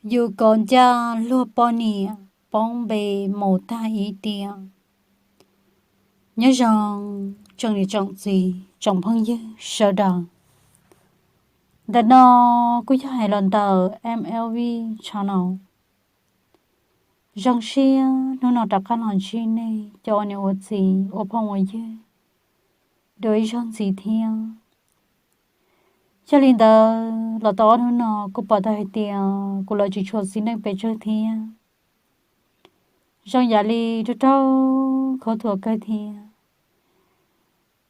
Yus kov ncaj luag poj niam poob npe mus tag ib tiam. Nyob zoo tsoom niam tsoom txiv tsoom phooj ywg sawv daws. Ntawm no kuj yog hais los ntawm M L V channel. Zoo siab hnub no rov qab los ntsib nej cov ua niam ua txiv ua phooj ua ywg dua ib zaug ntxiv thiab. Yog li ntawd los tau ob hnub no kuj pom tau hais tias kuv los tsis tshua xis neej pes tsawg thiab. Zoo yam li raug raug khaub thuas kawg thiab.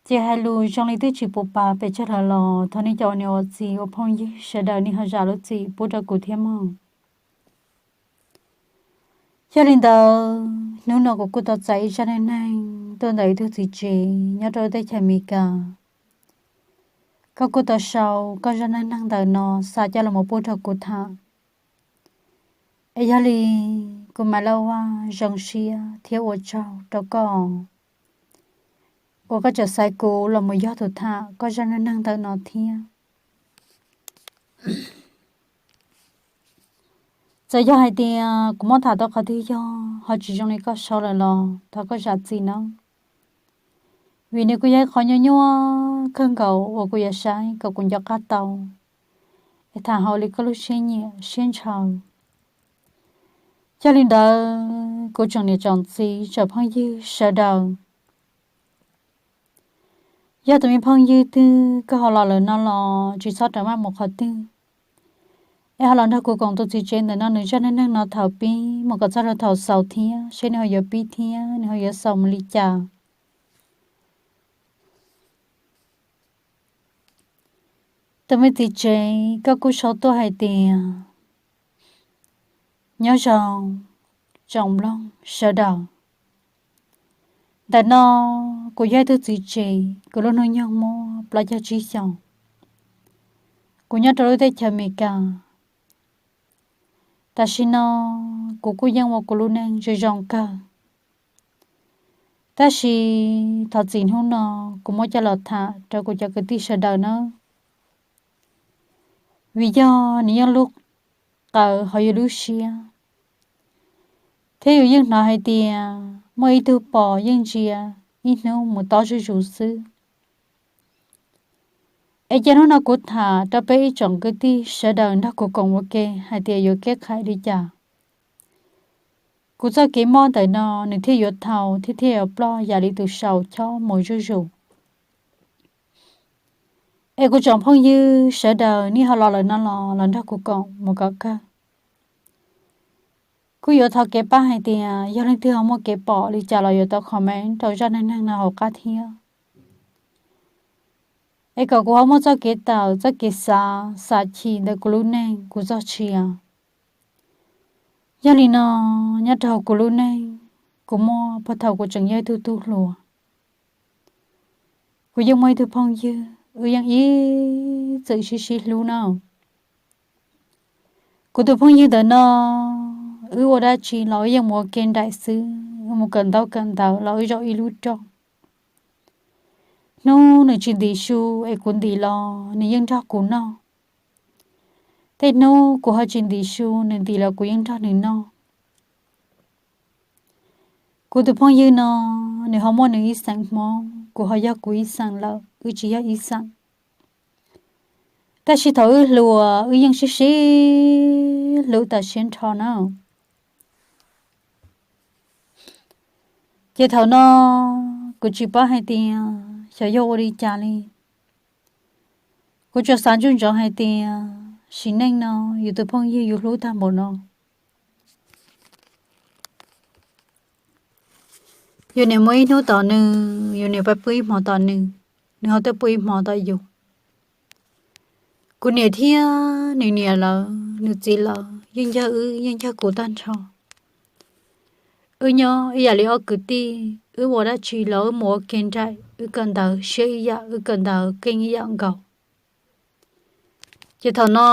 Ces hais lus zoo li twb tsis pub pas pes tsawg lawm los thov nej cov ua niam ua txiv ua phooj ywg sawv daws nej ho zam lub txim pub rau kuv thiab mog. Yog li ntawd hnub no kuv kuj tau txais ib zaj neej neeg tuaj ntawm ib tug txiv tsev nyob rau teb chaws Amelikas. Koj kuj tau sau koj zaj neej neeg ntawm no xa coj los pub rau kuv tham. Es yog li kuv Maiv Lauj Vaj zoo siab thiab ua tsaug rau koj uas koj tseem xaiv kuv los mus yog tus tham koj zaj neej neeg ntawm no thiab. Txawm yog hais tias kuv muab tham tau qhov twg yog ho tsis zoo li koj sau lawm los thov koj zam txim nawb. Vim nws kuj yog ib qho nyuaj nyuaj kawg nkaus uas kuv yuav saib kom kuv nco qab tau es tham hauv li koj lub siab nyiam siab ntshaw. Yog li ntawd kuv tsoom niam tsoom txiv tsoom phooj ywg sawv daws, yog tus me phooj ywg twg koj ho los lawm no los tsis txhob rawm maj mus qhov twg, es ho los nrog kuv koom tus txiv tsev ntawm no nws zaj neej neeg no thaum pib mus kom txog rau thaum xaus thiab seb nws ho yuav pib thiab nws ho yuav xaus mus li cas. Tus me txiv tsev koj kuj sau tuaj hais tias, nyob zoo tsoom mloog sawv daws. Ntawm no kuv yog ib tug txiv tsev, kuv lub hnub nyoog muaj plaub caug tsib xyoos. Kuv nyob rau lub teb chaws Amelikas. Tam sim no kuv kuj yeej ua kuv lub neej zoo zoo kawg. Tab sis thov txim hnub no kuv muab coj los tham rau kuv cov kwv tij sawv daws nawb. Vim yog nws yeej lub qawv hauv yus lub siab, thiab yus yeej hnov hais tias muaj ib tug pos yeej ntsia ib hnub mus tob zuj zus xwb. Es cia hnub no kuv tham rau peb ib tsoom kwv tij sawv daws nrog kuv koom ua ke hais tias yuav keb khais li cas, kuv txoj kev mob ntawm no nws thiaj yuav thaum thiab thiaj yuav ploj yam li tus saum chob mus zuj zus. Es kuv tsoom phooj ywg sawv daws nej ho los lawm no los los nrog kuv koom mus kom kawg. Kuj yuav thov kev pab hais tias yog leej twg ho muaj kev pom li cas los yuav tau comment rau zaj neej neeg no hauv qab thiab, es kom kuv ho muaj txoj kev tawm txoj kev xav, xav chim ntawm kuv lub neej kuv txoj sia. Yog li no, nyob rau hauv kuv lub neej, kuv muaj puag thaum kuv tseem yog ib tug tub hluas, kuv yeej muaj ib tug phooj ywg wb yeej ib txwm sib sib hlub na. Kuv tus phooj ywg ntawm no, wb ua dab tsi los wb yeej mus ua ke nraim xwb, wb mus kawm ntaub kawm ntawv los wb zaum ib lub rooj. Hnub nws tsis ntim su es kuv ntim los nws yeej nrog kuv noj. Tej hnub kuv ho tsis ntim su nws ntim los kuv yeej nrog nws noj. Kuv tus phooj ywg no, nws ho muaj nws ib xeem Hmoob, kuv ho yog kuv ib xeem lawm, wb tsis yog ib xeem. Tab sis thaum wb hluas wb yeej sib sib hlub tas siab nrho na. Ces thaum no kuv tsis paub hais tias xyov yog ua li cas li. Kuv tsuas xav ntsoov ntsoov hais tias sim neej no yus tus phooj ywg yus hlub tag npaum no, yus niam muaj ib hnub tos nws, yus niam pab pw ib hmo tos nws, nws ho tuaj pw ib hmo tos yus. Kuv niam thiab nws niam lawv, nws txiv lawv yeej ncawg wb yeej ncawg kuv tag nrho. Wb nyob ib yam li ob kwv tij, wb ua dab tsi los wb mus ua ke nraim, wb kawm ntawv siab ib yam, wb kawm ntawv keej ib yam nkaus. Ces thaum no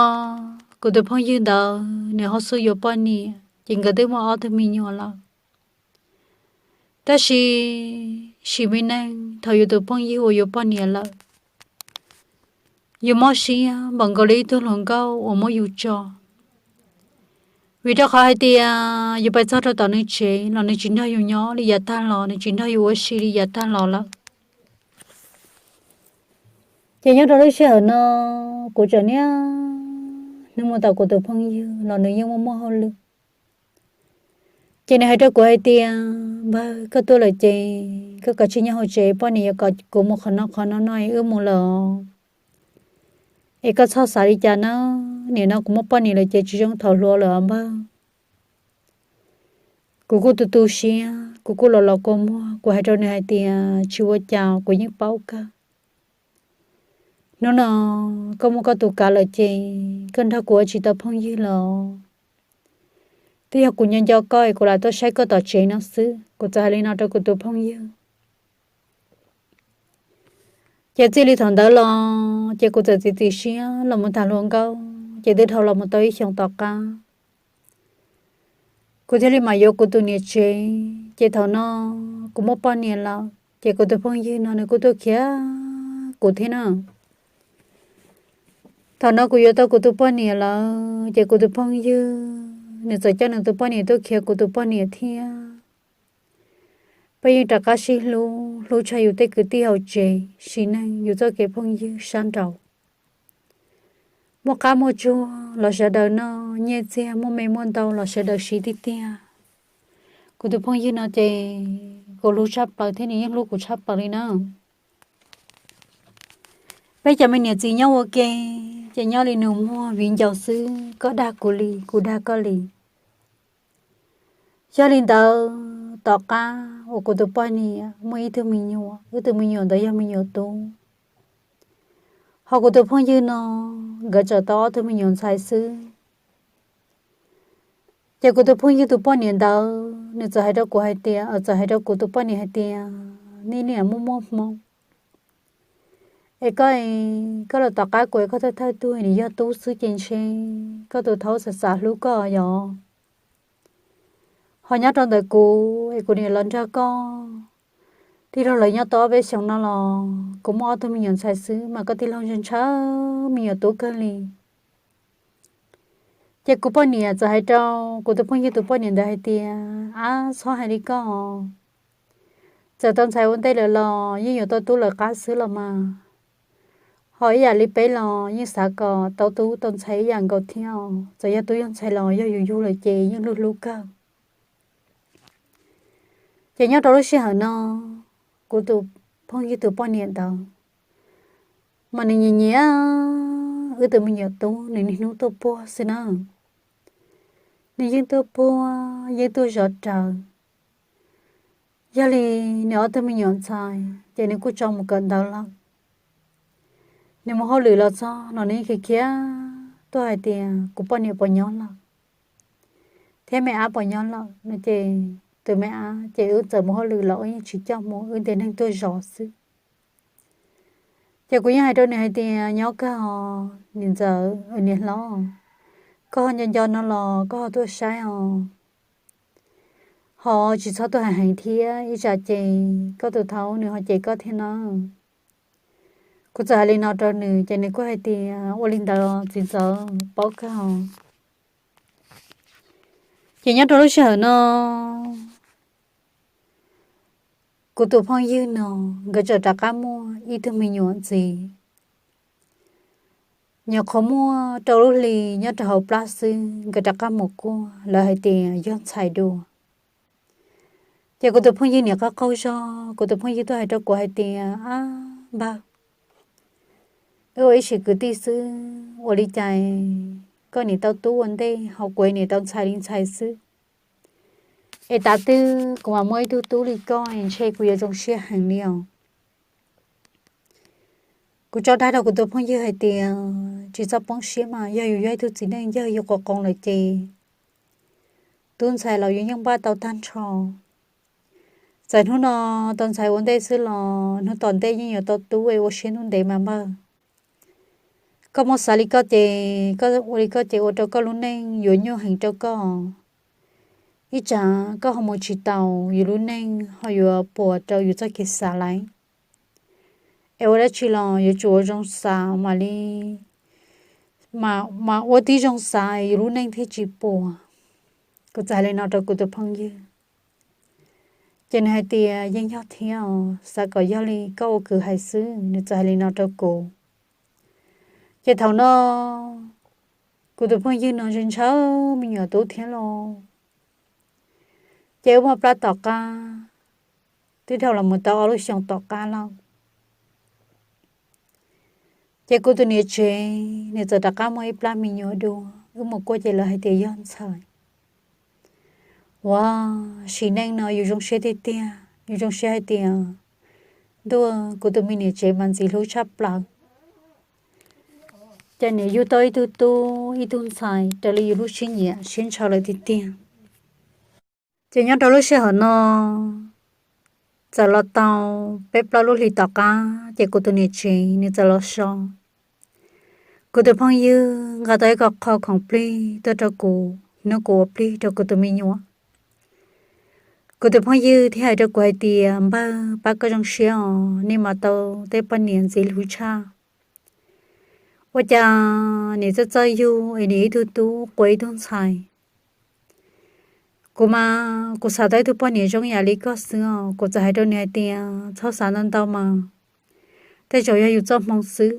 kuv tus phooj ywg ntawd nws ho xub yuav poj niam, ces nkawd twb muaj ob tug me nyuam lawm. Tab sis sim me neej thaum yus tus phooj ywg uas yuav poj niam lawm, yus mob siab npaum nkaus li ib tug hluas nkauj uas muab yus tso. Vim rau qhov hais tias yus pais txog rau tom nws tsev los nws tsis nrog yus nyob li yav tag los, nws tsis nrog yus ua si li yav tag los lawm. Ces nyob rau lub sij hawm no, kuv tseem niaj hnub mus tom kuv tus phooj ywg los nws yeej muaj muaj hauj lwm. Ces nws hais rau kuv hais tias, Npawg, koj tuaj lawm ces koj kav tsij nyob hauv tsev, poj niam yuav kom kuv mus qhov no qhov no no es wb mus lawm os. Es koj txhob xav li cas na, nim no kuv muaj poj niam lawm ces tsis zoo thaum hluas lawm os npawg. Kuv kuj tu tu siab, kuv kuj los los kua muag, kuv hais rau nws hais tias, Tsis ua cas, kuv yeej paub kawg. Hnub no koj muaj koj tus kav lawm ces koj nrog kuv ua tsis tau phooj ywg lawm. Twb yog kuv nco nco koj es kuv lam tuaj saib koj tom tsev no xwb, kuv txawm hais li no rau kuv tus phooj ywg. Ces txij li thaum ntawd los ces kuv txawm txiav txim siab los mus tham hluas nkauj, ces twb dhau los mus tau ib xyoos tom qab. Kuv thiaj li mam yuav kuv tus niam tsev, ces thaum no kuv muaj poj niam lawm ces kuv tus phooj ywg no nws kuj tuaj khiav kuv thiab na. Thaum no kuv yuav tau kuv tus poj niam lawm ces kuv tus phooj ywg nws txawm coj nws tus poj niam tuaj khiav kuv tus poj niam thiab. Peb yeej rov qab sib hlub, hlub tshaj yus tej kwv tij hauv tsev, sim neej yus txoj kev phooj ywg sab nraud. Muaj qab muaj tsuag los sawv daws noj, nyiaj txiag muaj me muaj ntau los sawv daws siv tiag tiag. Kuv tus phooj ywg no ces kuv hlub tshaj plaws thiab nws yeej hlub kuv tshaj plaws li na. Peb cov me niam txiv nyob ua ke ces nyob li nus muag viv ncaus xwb, koj dag kuv li, kuv dag koj li. Yog li ntawd tom qab uas kuv tus poj niam muaj ib tug me nyuam, wb tus me nyuam ntawd yog me nyuam tub, ho kuv tus phooj ywg no nkawd tseem tau ob tug me nyuam ntxhais xwb. Ces kuv tus phooj ywg tus poj niam ntawd nws txawm hais rau kuv hais tias, txawm hais rau kuv tus poj niam hais tias, Nej niam muaj muaj hmoo es koj, koj los tom qab kuv es koj thawj thawj tug nws yog tub xwb ces ntshe koj tus thaub xav xav hlub koj yog. Ho nyob rau ntawm kuv es kuv niam los nrog koj tij laug lawv nyob tau ob peb xyoos no los kuv muaj ob tug me nyuam ntxhais xwb mas koj tij laug ntshaw ntshaw me nyuam tub kawg li. Ces kuv poj niam txawm hais rau kuv tus phooj ywg tus poj niam ntawd hais tias, Ab, txhob hais li koj. Txawm tau ntxhais ua ntej lawm los yeej yuav tau tub lawv qab xwb los mas. Ho ib yam li peb los yeej xav kom tau tub tau ntxhais ib yam nkaus thiab os. Txawm yog tub yog ntxhais los yog yus yug lawm ces yeej hlub hlub kawg. Ces nyob rau lub sij hawm no, kuv tus phooj ywg tus poj niam ntawd mas nws nyiam nyiam wb tus me nyuam tub, nws niaj hnub tuaj puag xwb na. Nws yeej tuaj puag, yeej tuaj zov rawv. Yog li nws ob tug me nyuam ntxhais ces nws kuj tso mus kawm ntawv lawm. Nws mus hauj lwm los txog los nws yeej khiav khiav tuaj hais tias, Kuv poj niam puas nyob lawm thiab me ab puas nyob lawm no. Ces tus me ab ces wb txawm mus hauj lwm los wb yeej tsis coj mus, wb ntiag neeg tuaj zov xwb. Ces kuv yeej hais rau nws hais tias, Nyob kawg os niam ntxawm, niam hlob, koj ho nco nco no los koj ho tuaj saib os. Ho tsis txhob tuaj heev heev thiab, ib tsam ces koj tus thaub nws ho cem koj thiab na. Kuv txawm hais li no rau nws ces nws kuj hais tias, Ua li ntawd txiv ntxawm, paub kawg os. Ces nyob rau lub sij hawm no, kuv tus phooj ywg no nkawd tseem rov qab muaj ib tug me nyuam ntxiv. Nyuam qhuav muaj rau lub hli nyob rau hauv plab xwb nkawd rov qab mus kuaj, lawv hais tias yog ntxhais dua. Ces kuv tus phooj ywg niam qaug qaug zog, kuv tus phooj ywg tuaj hais rau kuv hais tias, Ab npawg, wb ua ib sim kwv tij xwb, ua li cas koj niam tau tub ua ntej ho kuv niam tau ntxhais li ntxhais xwb? Es tav twg kuv mam muaj ib tug tub li koj es ntshe kuv yuav zoo siab heev li os. Kuv tso dag rau kuv tus phooj ywg hais tias, Tsis txhob poob siab mas, yog yus yog ib tug txiv neej yawg yus quas qoos lawm ces tub ntxhais los yus yeej npaj tau tag nrho. Txawm hnub no tau ntxhais ua ntej xwb los hnub tom ntej yeej yuav tau tub es ua siab ntuj ntev mas npawg. Koj muab xav li koj ces, koj ua li koj ces ua rau koj lub neej yuav nyuaj heev rau koj. Ib tsam koj ho mus tsis taus, yus lub neej ho yuav puas rau yus txoj kev xav lawm. Es ua dab tsi los yuav tsum ua zoo xav mam li, mas ua tib zoo xav yus lub neej thiaj tsis puas. Kuv txawm hais li no rau kuv tus phooj ywg, ces nws hais tias yeej yog thiab os, xav kom yog li koj ua kwv hais xwb. Nws txawm hais li no rau kuv. Ces thaum no kuv tus phooj ywg no ntshaw ntshaw me nyuam tub thiab los, ces wb muaj plab tom qab, twb dhau los mus tau ob lub xyoos tom qab lawm. Ces kuv tus niam tsev nws txawm rov qab muaj ib plab me nyuam dua, wb mus kuaj ces lawv hais tias yog ntxhais. Ua, sim neej no yus zoo siab tiag tiag, yus zoo siab hais tias ntuj, kuv tus me niam tsev mas ntxim hlub tshaj plaws, ces nws yug tau ib tug tub ib tug ntxhais raws li yus lub siab nyiam siab ntshaw lawm tiag tiag. Ces nyob rau lub sij hawm no txawm los tau peb plaub lub hlis tom qab, ces kuv tus niam tsev nws txawm los so. Kuv tus phooj ywg nqa tau ib co qho khoom plig tuaj rau kuv hnub kuv ua plig rau kuv tus me nyuam. Kuv tus phooj ywg thiaj hais rau kuv hais tias, npawg, pab koj zoo siab os, nej mas tau tej poj niam ntxim hlub tshaj. Ua cas nim txawj txawj yug es nim ib tug tub qua ib tug ntxhais. Kuv mas kuv xav tau ib tug poj niam zoo yam li koj xwb os. Kuv txawm hais rau nws hais tias, txhob xav ntau ntau mas, tej zaum yog yus txoj hmoo xwb.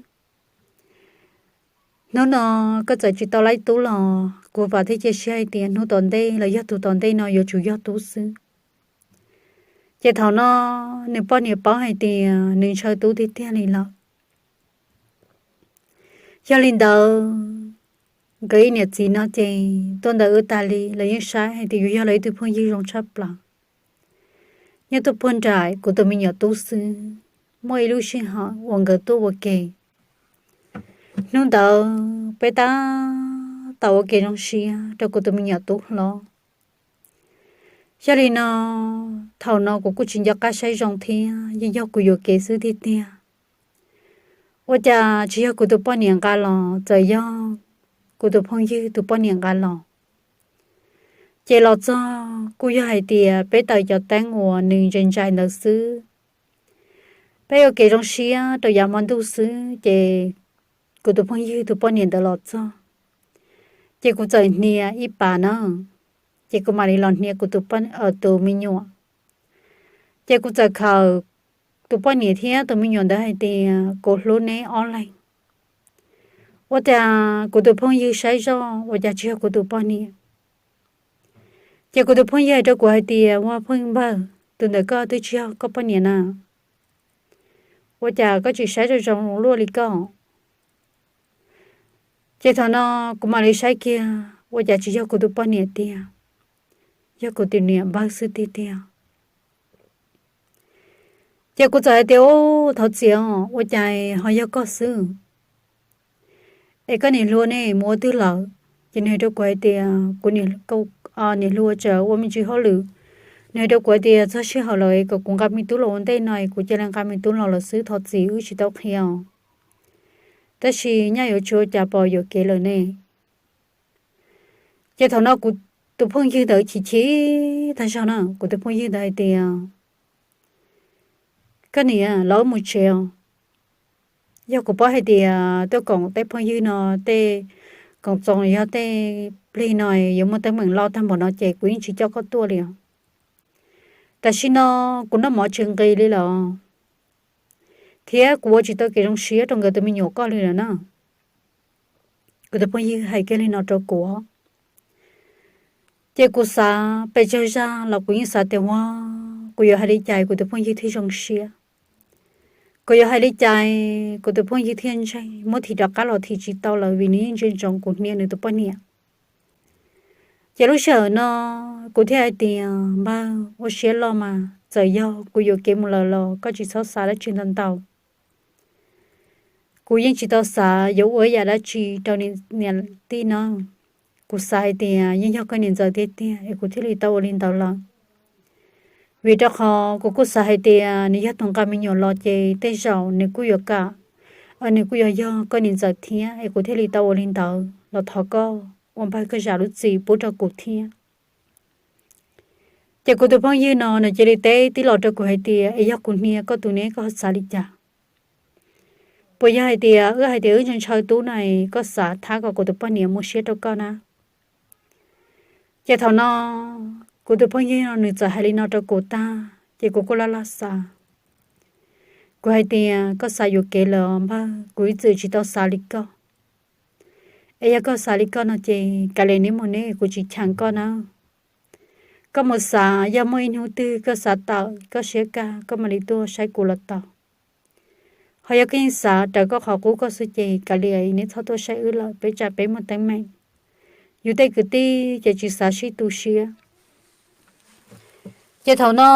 Hnub no koj txawm tsis tau laib tub los kuv vam thiab cia siab hais tias hnub tom ntej los yog tus tom ntej no yuav tsum yog tub xwb. Ces thaum no nws poj niam paub hais tias nws ntshaw tub tiag tiag li lawm. Yog li ntawd, nkawd ib niam txiv no ces tuaj ntawm wb tas li, lawv yeej saib hais tias yus yog lawv ib tug phooj ywg zoo tshaj plaws. Nyob tuaj puag nraim kuv tus me nyuam tub xwb, muaj ib lub sij hawm uas nkawd tuaj ua ke. Hnub ntawd peb tab tom ua ke zoo siab rau kuv tus me nyuam tub hlob. Yog li no, thaum no kuv kuj tsis nco qab saib zoo thiab, yeej yog kuv yuam kev xwb tiag tiag. Ua cas tsis yog kuv tus poj niam nqa los, txawm yog kuv tus phooj ywg tus poj niam nqa los. Ces los txog kuj yog hais tias peb taws cov teeb uas nws ntsais ntsais ntawd xwb. Peb ua kev zoo siab rau yav hmo ntuj xwb ces kuv tus phooj ywg tus poj niam ntawd los txog, ces kuv txawm hnia ib pas na, ces kuv mam li los hnia kuv tus me nyuam. Ces kuv txawm khawm tus poj niam thiab tus me nyuam ntawd hais tias, kuv hlub neb ob leeg. Ua cas kuv tus phooj ywg saib zoj ua cas tsis yog kuv tus poj niam. Ces kuv tus phooj ywg hais rau kuv hais tias, ua phooj ywg npawg, tus ntawm koj twb tsis yog koj poj niam na, ua cas koj tsis saib zoo zoo luaj li koj. Ces thaum no kuv mam li saib kiag ua cas tsis yog kuv tus poj niam tiag, yog kuv tus niam npawg xwb tiag tiag. Ces kuv txawm hais tias, u, thov txim os, ua cas ho yog koj xwb, es koj niam hluas ne mus ua twg lawm? Ces nws hais rau kuv hais tias, kuv niam hluas tsam ua me ntsis hauj lwm. Nws hais rau kuv hais tias txog sij hawm lawm kom kuv nqa me tub los ua ntej no es kuv cia li nqa me tub los lawm xwb, thov txim wb tsis tau qhia os. Tab sis nyaj yuav tsis ua cas pom yuam kev lawm ne. Ces thaum no kuv tus phooj ywg ntawd chim chim tag zog na, kuv tus phooj ywg ntawd hais tias, koj niam, los wb mus tsev os. Yog kuv paub hais tias tuaj koom tej phooj ywg no tej koom txoos yog tej plig no yuav muaj teeb meem loj tag npaum no ces kuv yeej tsis coj koj tuaj li os. Tam sim no kuv noj mov tsis nqis li lawm, thiab kuv ua tsis tau kev zoo siab rau nkawd tus me nyuam koj li lawm na. Kuv tus phooj ywg hais kiag li no rau kuv, ces kuv xav pes tsawg zaj los kuv yeej xav tias ua, kuv yuav hais li cas kuv tus phooj ywg thiaj zoo siab, kuv yuav hais li cas kuv tus phooj ywg thiaj ntseeg, muab thim rov qab los thim tsis tau lawm vim nws yeej ntsia ntsoov kuv hnia nws tus poj niam. Ces lub sij hawm no kuv thiaj hais tias, npawg, ua siab loj mas, txawm yog kuv yuam kev mus lawm los koj tsis txhob xav dab tsi ntau ntau. Kuv yeej tsis tau xav yuav ua ib yam dab tsi rau niam tij no. Kuv xav hais tias yeej yog koj niam ntxawm tiag tiag es kuv thiaj li tau ua li ntawd lawm. Vim rau qhov kuv kuj xav hais tias nws yog tus nqa me nyuam los ces tej zaum nws kuj yuav kam, nws kuj yuav yog koj niam ntxawm thiab es kuv thiaj li tau ua li ntawd los thov koj ua npawg koj zam lub txim pub rau kuv thiab. Ces kuv tus phooj ywg no nws cia li teb tib los rau kuv hais tias, es yog kuv hnia koj tus niam koj xav li cas? Puas yog hais tias wb hais tias wb ntshaw ntshaw tub no koj xav thab kom kuv tus poj niam muaj siab rau koj na? Ces thaum no kuv tus phooj ywg no nws txawm hais li no rau kuv tag ces kuv kuj laj laj xav. Kuv hais tias, koj xav yuam kev lawm npawg, kuv ib txwm tsis tau xav li koj. Es yog koj xav li koj no ces kav liam neb mus neb, kuv tsis cheem koj na. Koj mus xav, yog muaj ib hnub twg koj xav tawm koj siab kaj koj mam li tuaj saib kuv los tau. Ho yog koj yeej xav raws koj qhov qub koj xwb ces kav liam neb txhob tuaj saib wb lawm, peb tsam peb muaj teeb meem. Yus tej kwv tij ces tsis xav sib tu siab. Ces thaum no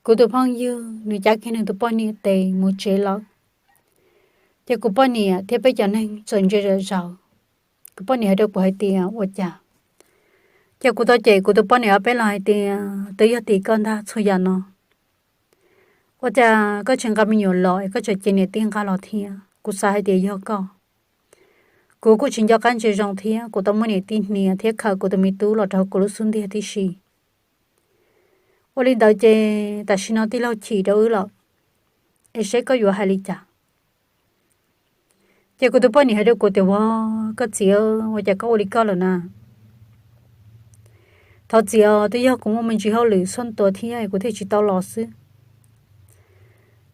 kuv tus phooj ywg nws cav kiag nws tus poj niam tes mus tsev lawm. Ces kuv poj niam thiab peb cov neeg txawm ntsia zom zaws. Kuv poj niam hais rau kuv hais tias, ua cas? Ces kuv tau cem kuv tus poj niam ob peb los hais tias, twb yog tim koj ntag txhua yam no. Ua cas koj tsis nqa me nyuam los es koj tseem cia niam tij nqa los thiab? Kuv xav hais tias yog koj. Kuv kuj tsis nco qab ntsia zoo thiab, kuv tau muab niam tij hnia thiab khawm kuv tus me tub los rau kuv lub xub ntiag tib si. Ua li ntawd ces tam sim no tij laug chim rau wb lawm, es seb koj yuav hais li cas? Ces kuv tus poj niam hais rau kuv tias, ua, koj txiv, ua cas koj ua li koj lawm na? Thov txim os, twb yog kuv muaj me ntsis hauj lwm xoj tua thiab kuv thiaj tsis tau los xwb.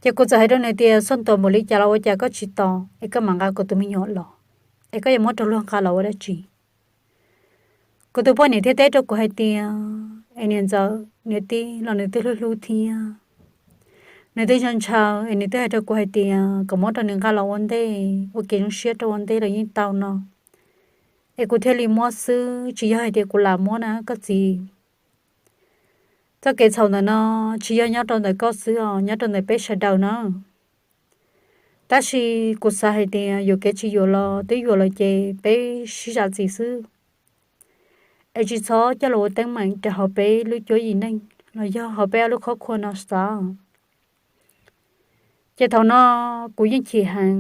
Ces kuv txawm hais rau nws tias, xoj tua npaum li cas los ua cas koj tsis tos es koj mam nqa kuv tus me nyuam los, es koj yuav muab rau luag nqa los ua dab tsi? Kuv tus poj niam thiaj teb rau kuv hais tias, es niam ntxawm niam tij los nws twb hlub hlub thiab, nws twb ntshaw ntshaw es nws twb hais rau kuv hais tias kom muab rau nws nqa los ua ntej ua kev zoo siab rau ua ntej los yeej tau no, es kuv thiaj li muab xwb, tsis yog hais tias kuv lam muab na koj txiv. Txoj kev txhaum ntawm no tsis yog nyob rau ntawm koj xwb os, nyob rau ntawm peb sawv daws na. Tab sis kuv xav hais tias yuam kev tsis yuam los twb yuam lawm ces peb sib zam txim xwb. Es tsis txhob coj los ua teeb meem rau hauv peb lub cuab yim neej los yog hauv peb ob lub qhov khua no xav. Ces thaum no kuv yeej chim heev.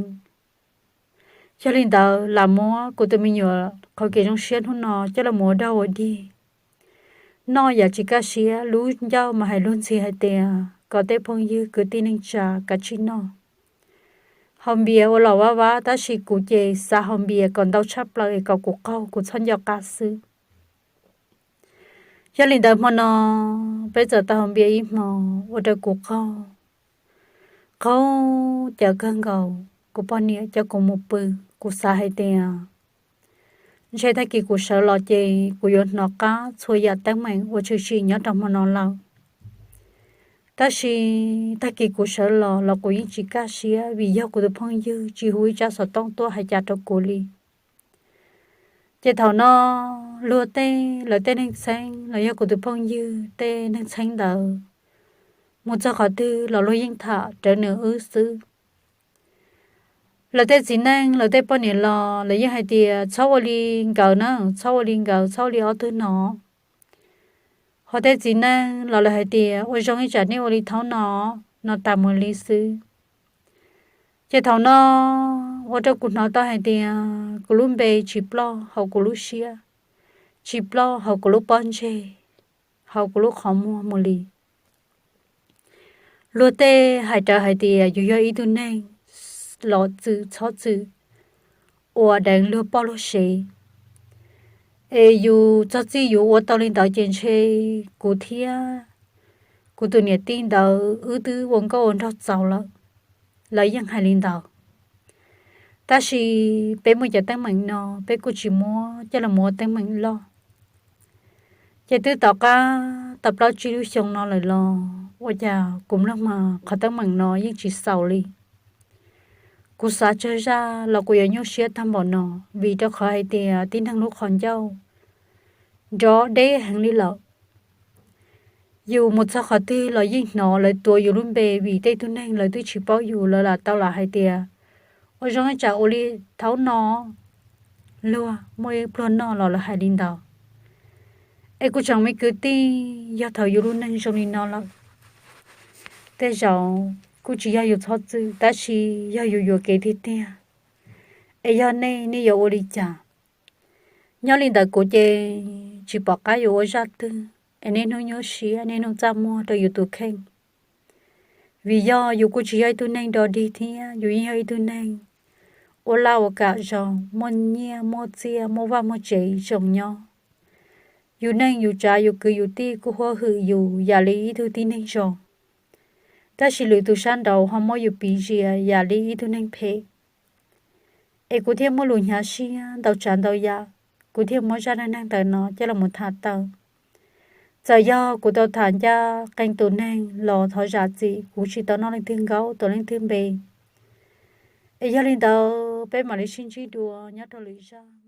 Yog li ntawd lam muab kuv tus me nyuam qhov kev zoo siab hnub no coj los ua dog ua dig, noj yam tsis kaj siab, lub ncauj mas hais luag ntxhi hais tias kom tej phooj ywg kwv tij neej tsa kav tsij noj. Haus npias ua los vaj vab tab sis kuv ces xav haus npias kom ntau tshaj plaws es kom kuv qaug kuv txhob nco qab xwb. Yog li ntawd hmo no peb txawm tau haus npias ib hmo ua rau kuv qaug, qaug cawv kawg nkaus. Kuv poj niam coj kuv mus pw, kuv xav hais tias ntshe tag kis kuv sawv los ces kuv yuav hnov qab txhua yam teeb meem uas tshwm sim nyob rau hmo no lawm. Tab sis tag kis kuv sawv los los kuv yeej tsis kaj siab vim yog kuv tus phooj ywg tsis hu ib tsab xov tooj tuaj hais cas rau kuv li. Ces thaum no luag tej, lawv tej neeg txheeb los yog kuv tus phooj ywg tej neeg txheeb ntawd mus txog qhov twg los luag yeej tham rawv nws wb xwb. Lawv tej txiv neej, lawv tej poj niam los lawv yeej hais tias txhob ua li nkawd na, txhob ua li nkawd, txhob ua li ob tug no. Ho tej txiv neej los lawv hais tias ua zoo ib tsam nej ua li thaub no, no tas mus li xwb. Ces thaum no ua rau kuv hnov tau hais tias kuv lub npe tsis ploj hauv kuv lub siab, tsis ploj hauv kuv lub pob ntseg, hauv kuv lub qhov muag mus li. Luag tej hais rawv hais tias yus yog ib tug neeg los txwm txhob txwm ua deev luag poj luag sev, es yus txog txij yus ua tau li ntawd ces ntshe kuv thiab kuv tus niam tij ntawd wb twb ua nkauj ua nraug txaus lawm. Lawv yeej hais li ntawd. Tab sis peb muaj cov teeb meem no peb kuj tsis muab coj los ua teeb meem loj. Ces twb tom qab tau plaub tsib lub xyoo no lawm los ua cas kuv mloog mas qhov teeb meem no yeej tsis xaus li. Kuv xav tsawg zaj los kuv yuav nyuaj siab tag npaum no, vim rau qhov hais tias tib neeg lub qhov ncauj nrov deb heev li lawm. Yus mus txog qhov twg los yeej hnov lawv tuav yus lub npe vim tej tug neeg lawv twb tsis paub yus, lawv lam tau lam hais tias ua zoo ib tsam ua li thaub no, luag muaj ib pluag noj los lawv hais li ntawd. Es kuv tseem me kwv tij, yog thaum yus lub neej zoo li no lawm, tej zaum kuj tsis yog yus txhob txwm tab sis yog yus yuam kev tiag tiag. Es yog nej, nej yuav ua li cas? Nyob li ntawd kuv ces tsis pom qab yuav ua zaj twg, es niaj hnub nyuaj siab niaj hnub txaj muag rau yus tus kheej. Vim yog yus kuj tsis yog ib tug neeg dog dig thiab, yus yeej yog ib tug neeg ua laj ua kam zoo, muaj nyiaj muaj txiaj, muaj vaj muaj tsev zoo nyob. Yus neej yus tsav yus kwv yus tij kuj huab hwm yus yam li ib tug tib neeg zoo, tab sis lwm tus sab nraud ho muab yus piv zias yam li ib tug neeg phem. Es kuv thiaj muaj lus hnyav siab ntau tsav ntau yam, kuv thiaj muab zaj neej neeg ntawm no coj los tham tawm. Txawm yog kuv tau tham ncaj qee tus neeg los thov zam txim, kuv tsis tau noj leej twg nkaub tuav leej twg npe. Es yog li ntawd peb mam li sib ntsib dua nyob rau lwm zaj.